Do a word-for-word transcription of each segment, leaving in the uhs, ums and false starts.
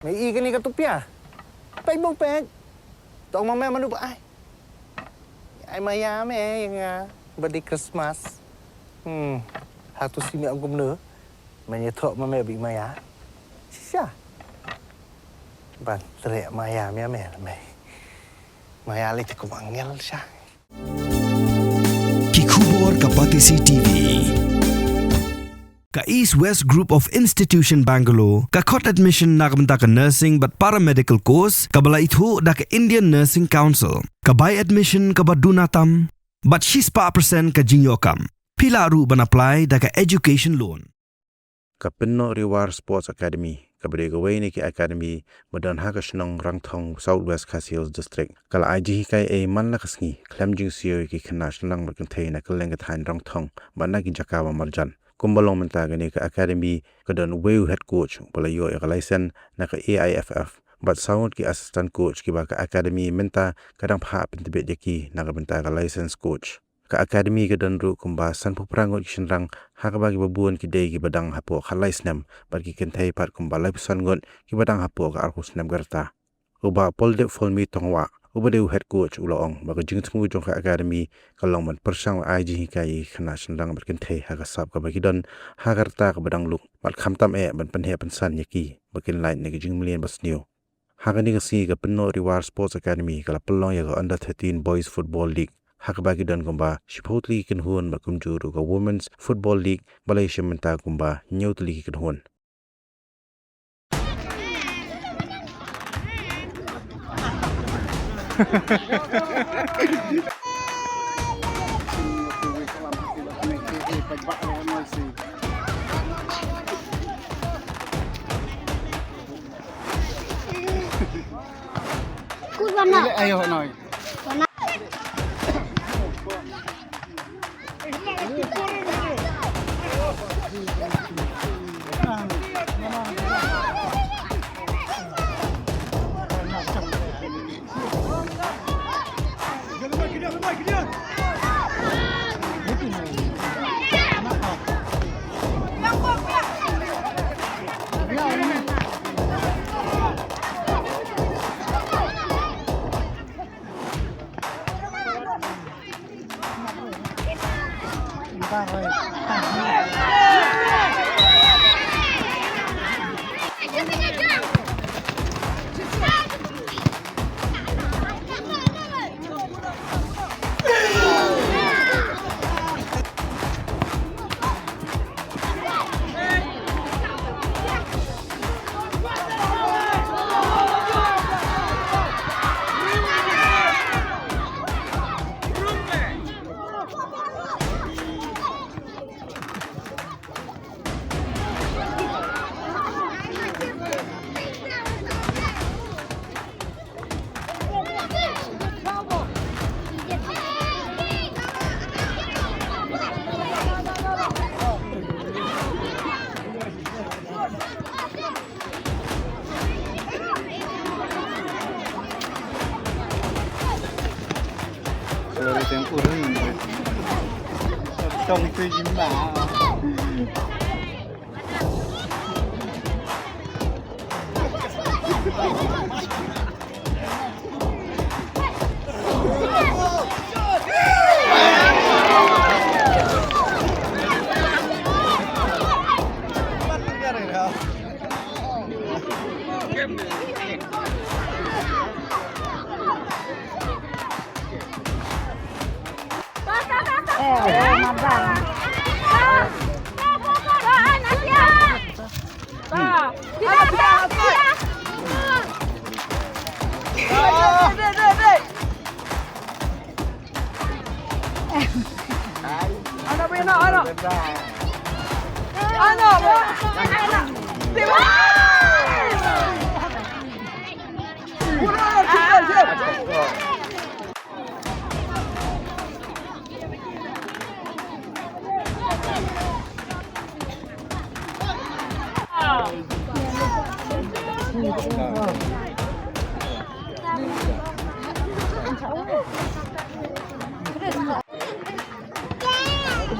Me i kane ka tupia. Peit bong peit. Tong ma me manu ba ai. Ai maya me ïa nga. Ba dei Christmas. Hmm. Hatu si me ong kumno. Me ïathuh ma me ba i maya. Shisha. Ban treh maya me me me. Maya lei te kum angel sha. Ki khubor ka Batesi T V. Ka East West Group of Institution Bangalore ka khot admission na ka bynta ka nursing bad paramedical course kaba la ithuh da ka Indian Nursing Council. Ka bai admission kaba duna tam bad shispah percent ka jingïoh kam. Phi lah ruh ban apply da ka education loan. Ka Pynnoh Riwar Sports Academy kaba dei kawei na ki academy ba don ha ka shnong Rangthong, South West Khasi Hills District, ka la ai jinghikai ei man la ka sngi khlem jingsiew ïa ki khynnah shynrang bad kynthei na kylleng ka thaiñ Rangthong bad na ki jaka ba marjan. Kumba long mynta kane ka academy ka don uwei u head coach uba la ïoh ïa ka license na ka A I F F bad saw ngut ki assistant coach kiba ka academy mynta ka dang phah pyntbit ïa ki na ka bynta ka license coach. Ka academy ka don ruh kumba sanphew phra ngut ki shynrang ha kaba kiba bun ki dei kiba dang hapoh khatlai snem bad ki kynthei pat kumba laiphew san ngut kiba dang hapoh ka arphew snem ka rta. U Bah Poldip Folmy Tongwah uba dei u head coach u la ong ba ka jingthmu jong ka academy ka long ban pyrshang ban ai jinghikai ïa ki khynnah shynrang bad kynthei ha ka sap kaba ki don ha ka rta kaba dang luk bad khamtam eh ban pynheh pynsan ïa ki ba kin lait na ki jingmlien basniew. Ha kane ka sngi ka Pynnoh Riwar Sports Academy ka la pynlong ïa ka Under thirteen Boys Football League ha kaba ki don kumba shiphew tylli ki kynhun bad kumjuh ruh ka Women's Football League ba la ïashim bynta kumba hynñiew tylli ki kynhun. Ayo noi. Sorry, teng urun. Tong tu jimba.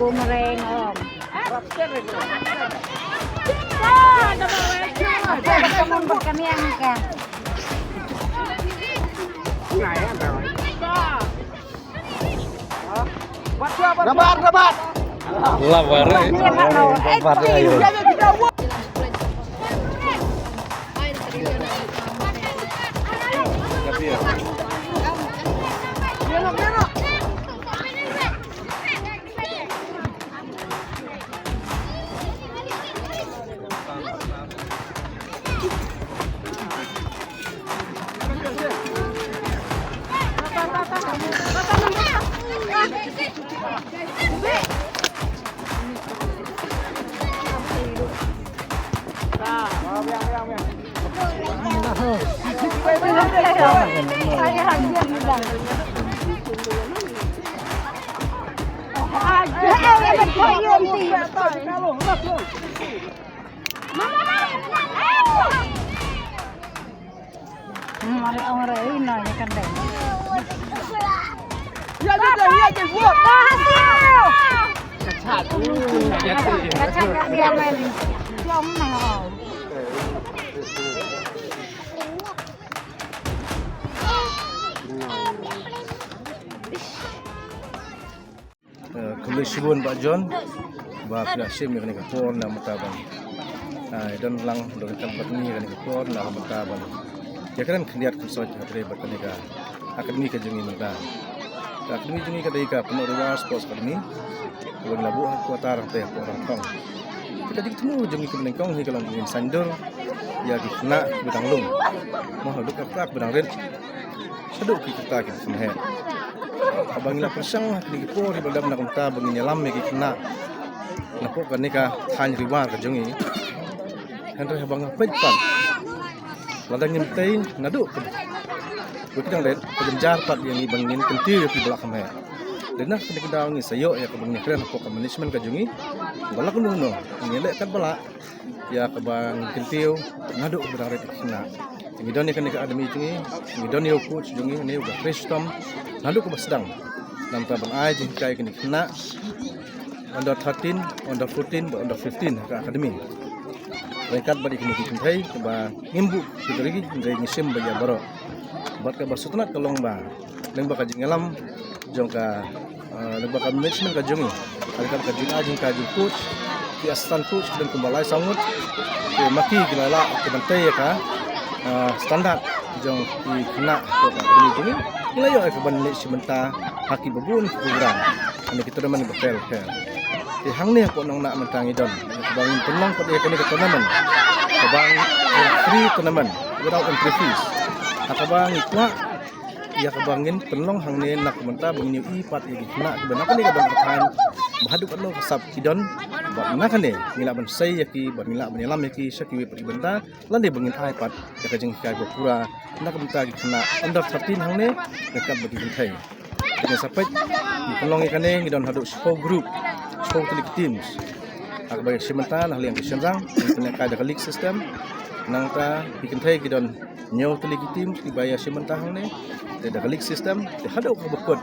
Boomerang, oh. Rabat, rabat. Labar, eh. Rabat, ayo. Eh, khublei shibun Bah John ba phi la shim ïa kane ka por na ka bynta ban, ah, don lang don kan bad ngi kane ka por na ka bynta ban ïakren khyndiat khynsoit hapdeng bad kane ka akademi ka jong ngi mynta. Ka akademi jong ngi ka dei ka Pynnoh Riwar Sports Academy kaba ngi la buh ha quarter hangtei ha Rangbah. Te ka jingthmu jong ngi kaba nyngkong hi ka long ban saiñdur ïa ki khynnah kiba dang lung, mo haduh ka khynnah kiba dang rit, shaduh ki khynnah kiba kham heh. Haba ngi la pyrshang ha kine ki por kiba dang na kumta ba ngin ïalam ïa ki khynnah na pdeng kane ka thaiñ Riwar ka jong ngi. Hynrei haba nga peit pat, lada ngim tei naduh ka, ba ki dang rit, ka jynjar pat ïa ngi ba ngin kyntiew ïa ki ba la kham heh. Dei na kane ka daw ngi sa ïoh ïa kaba ngin ïakren hapoh ka management ka jong ngi ba la kumno kumno ngin leh katba lah ïa kaba ngin kyntiew naduh ba dang rit ki khynnah. Ngi don ïa kane ka akademi jong ngi, ngi don ïa u coach jong ngi, une u Bah Kristom, naduh kaba sdang. Namar ban ai jinghikai kine ki khynnah under thirteen, under fourteen bad under fifteen ha ka akademi. Ryngkat bad ïa kine ki kynthei kaba ngim buh ki dei ki, hynrei ngi shim ba ïa baroh. Bad kaba sngewtynnat ka long ba lyngba ka jingïalam jong ka, ah, lyngba ka management ka jong ngi, ha ka jong ngi, jong ka jong coach, ki assistant coach ki don kumba lai saw ngut. Te ma ki ki la lah ki ban tei ïa ka, ah, standard jong ki khynnah ka jong ngi. Ngi la ïoh ïa ka ban leit shim bynta ha kiba bun ki program, ha ki tournament bapher bapher. Te hangne hapoh Nongnah mynta ngi don kaba ngin pynlong pat ïa kane ka tournament kaba free tournament without entry fees. Ha kaba ngi kwah ïa kaba ngin pynlong hangne na ka bynta ba ngin ïohi pat ïa ki khynnah kiba na kane ka dong ka thaiñ ba haduh katno ka sap ki don. Bad na kane ngi lah ban sei ïa ki bad ngi lah ban ïalam ïa ki sha kiwei pat ki bynta lane ba ngin ai pat ïa ka jinghikai ba pura na ka bynta ki khynnah under thirteen hangne ryngkat bad ki kynthei. Te sa peit ngi pynlong ïa kane ngi don haduh shiphew group, shiphew tylli ki teams. Ha kaba ïa shim bynta na liang ki shynrang ngi pynlong da ka league system. Nangta ki kynthei ki don hynñiew tylli ki teams kiba ïa shim bynta hangne. Te da ka league system te haduh kaba kut.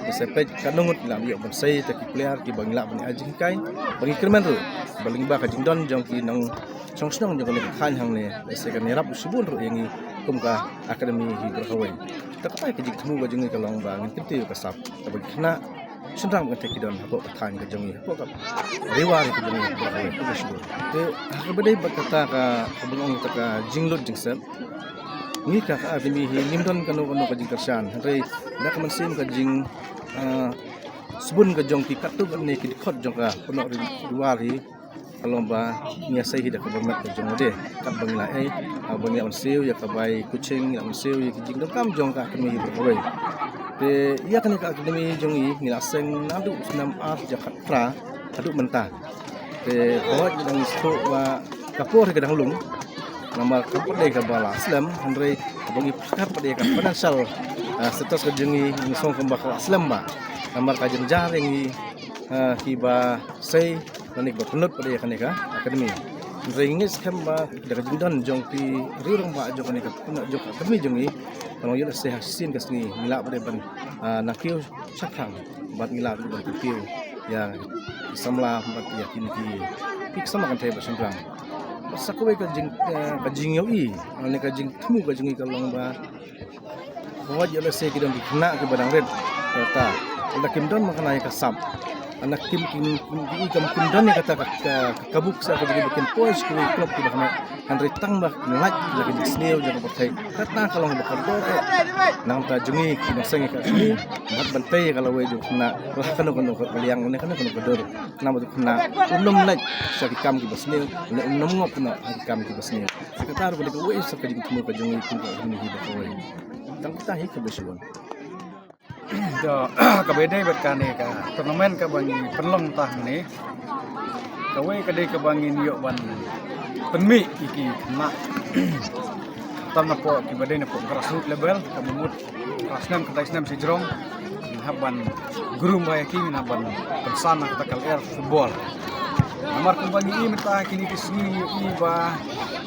Te sa peit katno ngut ngi lah ban ïoh ban sei te ki player kiba ngi lah ban ai jinghikai ba ngi kyrmen ruh ba lyngba ka jingdon jong ki nongshong shnong jong kane ka thaiñ hangne. Te sa kan ïarap shibun ruh ïa ngi kum ka akademi hi baroh kawei. Te katai ka jingthmu ka jong ngi ka long ba ngin kyntiew ka sap kaba ki khynnah shynrang bad kynthei ki don hapoh ka thaiñ ka jong ngi, hapoh ka Riwar ka jong ngi, hapoh ka Riwar ka jong ngi. Te ha kaba dei bad kata ka, kaba ong kata ka jinglut jingset, ngi ka, ka akademi hi ngim don kano kano ka jingkyrshan. Hynrei da ka mynsiem ka jing, ah, sbun ka jong ki katto katne ki dkhot jong ka Pynnoh Ri-, Riwar hi, ka long ba ngi ïa sei hi da kaba met ka jong ngi de. Katba ngi la ei, ah, ba ngi la mynsiew ïa ka bai coaching, ngi la mynsiew ïa ki jingdonkam jong ka akademi baroh kawei. Te ïa kane ka akademi jong ngi ngi la seng naduh u snem ar hajar khatphra haduh mynta. Te hooid ngi dang sngewthuh ba ka por hi ka dang lum. Namar kam pat dei kaba la slem, hynrei haba ngi pyrkhat pat ïa ka financial, ah, status ka jong ngi, ngi sngew kumba ka la slem bha. Namar ka jynjar ïa ngi, ah, kiba sei lane ba pynlut pat ïa kane ka akademi. Hynrei ngi ngeit skhem ba da ka jingdon jong ki riew rangbah jong kane ka, jong ka akademi jong ngi, ka long ïoh lehse ha shisien ka sngi ngi lah pat ban, ah, nang kiew shaphrang bad ngi lah pat ban kiew ïa ki samla bad ïa kine ki, ki samla kynthei bad shynrang. Sa kawei ka jing, eh, ka jingïohi, ne ka jingthmu ka jong ngi ka long ba, wat ïa lehse ki don ki khynnah kiba dang rit, kata, lada kim don ma kane ka sap, lada kim, kim, kim, kim, kim, kim don ïa kata ka, ka, ka kabu ksa ka jong ngi ba kin poi sha kiwei ki club kiba khynnah, hynrei tang ba kin lait ïa ka jingsniew jong ka pyrthei. Kata ka long ba kordor eh. Nangta jong ngi ki nongïalam ka jong ngi, bad ban tei ïa ka lawei jong khynnah, la kano kano ka liang ne kano kano ka dur. Khynnah bad khynnah, un ym leit sha ki kam kiba sniew, ne un ym ngop noh ha ki kam kiba sniew. Kata ruh ka dei kawei sa ka jingthmu ka jong ngi kum ka community ba kawei. Tang kata hi, khublei shibun. To, kaba ïadei bad kane ka tournament kaba ngi pynlong mynta hangne, kawei ka dei kaba ngin ïoh ban pynmih ïa ki khynnah. Tam napoh kiba dei napoh grassroots level, kaba mut phra snem khyndai snem shajrong, ngin hap ban groom bha ïa ki, ngin hap ban pynsan na kata ka lyer football. Namar kumba ngi i mynta kine ki sngi ngi i ba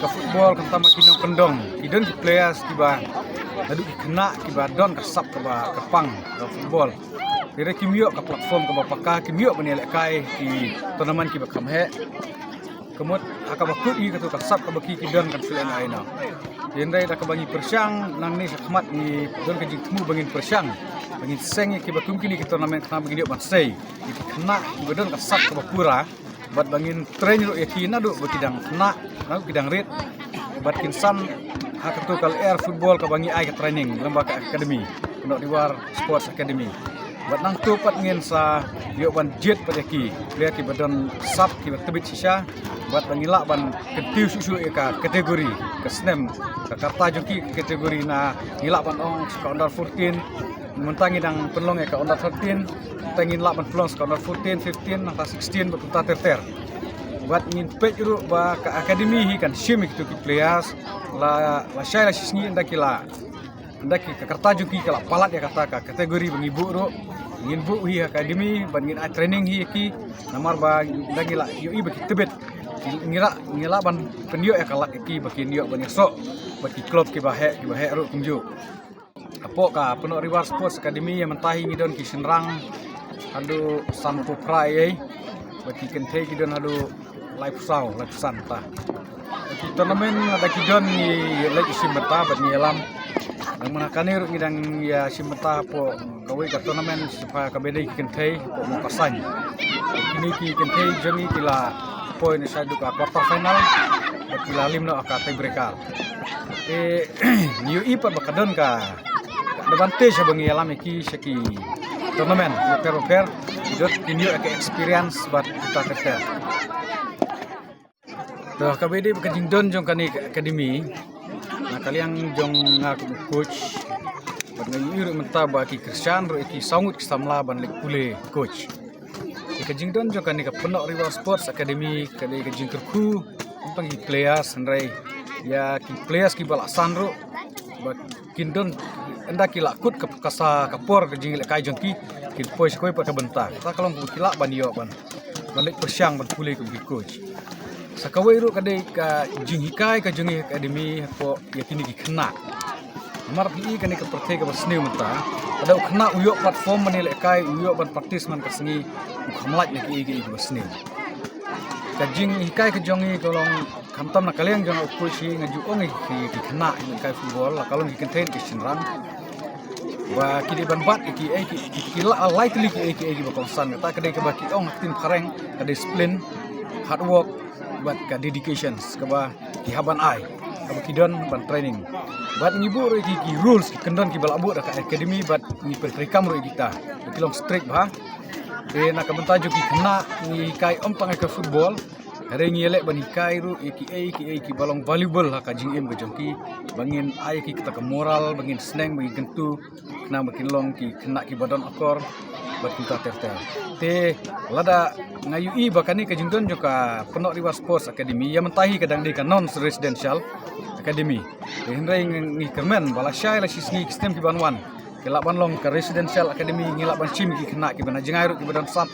ka football khamtam ki nongkyndong, ki don ki players kiba, naduh ki khynnah kiba don ka sap kaba kyrpang ka football. Hynrei kim ïoh ka platform kaba paka, kim ïoh ban ïalehkai ki tournament kiba kham heh. Ka mut ha kaba kut ngi, kato ka sap kaba ki, ki don kan shu leh ai noh. Hynrei da kaba ngi pyrshang nangne shakhmat ngi don ka jingthmu ba ngin pyrshang ba ngin seng ïa kiba kum kine ki tournament khnang ba ngin ïoh ban sei ïa ki khynnah kiba don ka sap kaba pura, bad ba ngin train ruh ïa ki naduh ba ki dang khynnah, naduh ki dang rit, bad kin san ha kato ka lyer football kaba ngi ai ka training lyngba ka academy, Pyndoh Riwar Sports Academy. Bad nangta pat ngin sa ïoh ban jied pat ïa ki player kiba don sap, kiba tbit shisha, bad ba ngi lah ban kyntiew shuh shuh ïa ka category, ka snem, ka karta jong ki, ka category, na ngi lah ban ong sa ka under fourteen, mynta ngi dang pynlong ïa ka under thirteen, mynta ngin lah ban pynlong sa ka under fourteen, fifteen, nangta sixteen, bad kumta ter ter. Bad ngin peit ruh ba ka academy hi kan shim ïa kito ki players, la, lashai lashisngi ynda ki la, ynda ki, ka karta jong ki ka la palat ïa kata ka category ba ngi buh ruh, ngin buh hi academy bad ngin ai training hi ïa ki. Namar ba ynda ngi la ïohi ba ki tbit, ngi la, ngi lah ban pynïoh ïa ka lad ïa ki ba kin ïoh ban ïasoh bad ki club kiba heh, kiba heh ruh kumjuh. Hapoh ka Pyndoh Riwar Sports Academy ïa mynta hi ngi don ki shynrang haduh sanphew phra ei, bad ki kynthei ki don haduh laiphew saw, laiphew san ta. Ki tournament lada ki don ngi leit shim bynta bad ngi ïalam. Dang mynta kane ruh ngi dang ïa shim bynta hapoh kawei ka tournament, sha kaba dei ki kynthei hapoh Mawkasan. Kine ki kynthei jong ngi ki la poi na shaduh ka quarter final bad ki la lim noh ha ka tie breaker. Te ngi ïohi pat ba ka don ka advantage haba ngi ïalam ïa ki sha ki tournament bapher bapher, ki don, kin ïoh ïa ka experience bad kumta ter ter. To, kaba ïadei bad ka jingdon jong kane ka academy, na ka liang jong nga kum u coach, bad nga ïohi ruh mynta ba ki kyrshan ruh ïa ki saw ngut ki samla ban leit pule coach. Ïa ka jingdon jong kane ka Pyndoh Riwar Sports Academy ka dei ka jingkyrkhu, ym tang ki players hynrei ïa ki players kiba la san ruh, ba kin don, ynda ki la kut ka, ka sa ka por ka jingïalehkai jong ki, kin poi sha kawei pat ka bynta. Kata ka long kaba ki lah ban ïoh ban, ban leit pyrshang ban pule kum ki coach. Sa kawei ruh ka dei ka jinghikai ka jong ngi academy hapoh ïa kine ki khynnah. Namar phi i kane ka pyrthei kaba sniew mynta, lada u khynnah u ïoh platform ban ïalehkai, u ïoh ban practice man ka sngi, u kham lait na kiei kiei kiba sniew. Ka jinghikai ka jong ngi ka long khamtam na ka liang jong u coach hi, nga ju ong ïa ki, ki khynnah ïalehkai football, la ka long ki kynthei ki shynrang, ba ki dei ban bat ïa kiei ki, ki, ki la, lai tylli kiei kiei kiba kongsan. Kata ka dei kaba ki ong ha ktien phareng ka discipline, hard work, bad ka dedication kaba ki hap ban ai, kaba ki don ban training. Bad ngi buh ruh ïa ki, ki rules, ki kyndon kiba la buh da ka academy, bad ngi pyntreikam ruh ïa kita, ba ki long strict bha. Te na ka bynta jong ki khynnah ngi hikai ym tang ïa ka football, hynrei ngi ïaleh ban hikai ruh ïa kiei kiei kiba long valuable ha ka jingim ka jong ki, ba ngin ai ïa ki kata ka moral, ba ngin sneng, ba ngin kyntu, khnang ba kin long ki khynnah kiba don akor bad kumta ter ter. Te lada nga ïohi ba kane ka jingdon jong ka Pyndoh Riwar Sports Academy, ïa mynta hi ka dang dei ka non residential academy. Te hynrei ngi, ngi kyrmen ba lashai lashisngi ki snem kiban wan, ki lah ban long ka residential academy, ngi lah ban shim ki khynnah kiba na jngai ruh kiba don sap,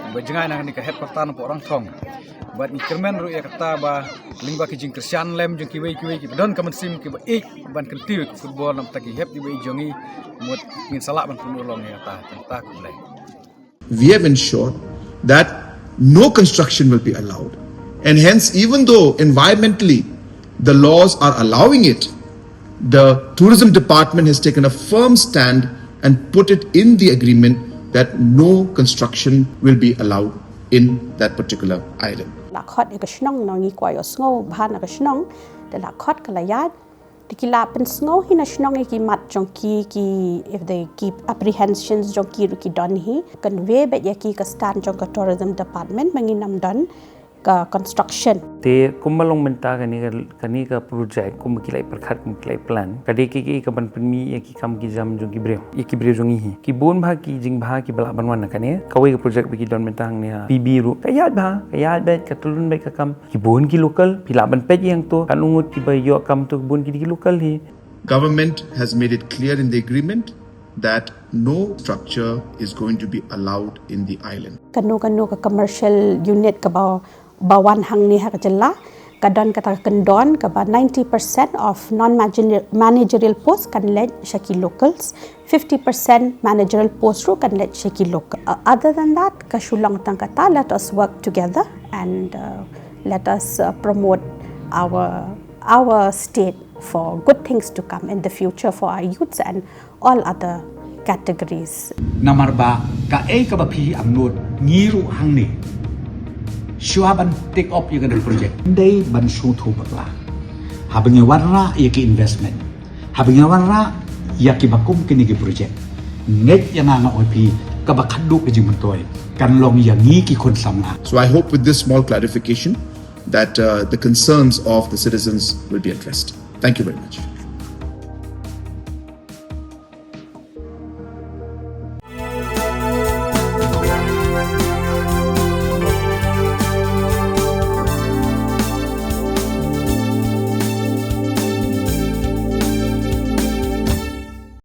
kiba jngai na kane ka headquarter napoh Rangthong. Bad ngi kyrmen ruh ïa kata ba lyngba ki jingkyrshan lem jong kiwei kiwei kiba don ka mynsiem kiba ïeit ban kyntiew ïa ka football, namar ki hep kiba ïeit jong ngi, mut ngin sa lah ban pynurlong ïa kata. Kata, khublei. We have ensured that no construction will be allowed And hence, even though environmentally the laws are allowing it, the tourism department has taken a firm stand and put it in the agreement that no construction will be allowed in that particular island. La khot ïa ka shnong, ngi kwah ïohsngew bha na ka shnong. Te la khot ka la ïaid. Te ki la pynsngew hi na shnong ïa ki mat jong ki, ki, if they keep apprehensions jong ki ruh ki don hi. Convey beit ïa ki ka stand jong ka tourism department ba ngin ym don ka construction. Te kumba long mynta kane ka, kane ka project, kumba ki la pyrkhat, kumba ki la plan, ka dei ka, ka, ka ban pynmih ïa ki kam ki jam jong ki briew, ïa ki briew jong ngi hi. Ki bun bha ki jingbha kiba lah ban wan na kane. Kawei ka project ba ki don mynta hangne ha P B ruh, ka ïaid bha, ka ïaid beit, ka tyllun beit ka kam. Ki bun ki local, phi lah ban peit ïa to, katno ngut kiba ïoh kam to, ki bun ki dei ki local hi. Government has made it clear in the agreement that no structure is going to be allowed in the island. Kano kano ka commercial unit kaba, ba wan hangne ha ka jylla, ka don kata ka kyndon kaba ninety percent of non-managerial post kan leit sha ki locals, fifty percent managerial post ruh kan leit sha ki local. Uh, other than that, ka shu long tang kata, let us work together and, uh, let us, uh, promote our, our state for good things to come in the future for our youths and all other categories. Namar ba kaei kaba phi angnud, ngi ruh hangne, shuwa ban take up ïa kane ka project, dei ban sngewthuh bakla. Haba ngi wanrah ïa ki investment, haba ngi wanrah ïa kiba kum kine ki project, ngeit ïa nga, nga ong ïa phi, kaba khadduh ka jingmyntoi kan long ïa ngi ki khun samla. So I hope with this small clarification that, uh, the concerns of the citizens will be addressed. Thank you very much.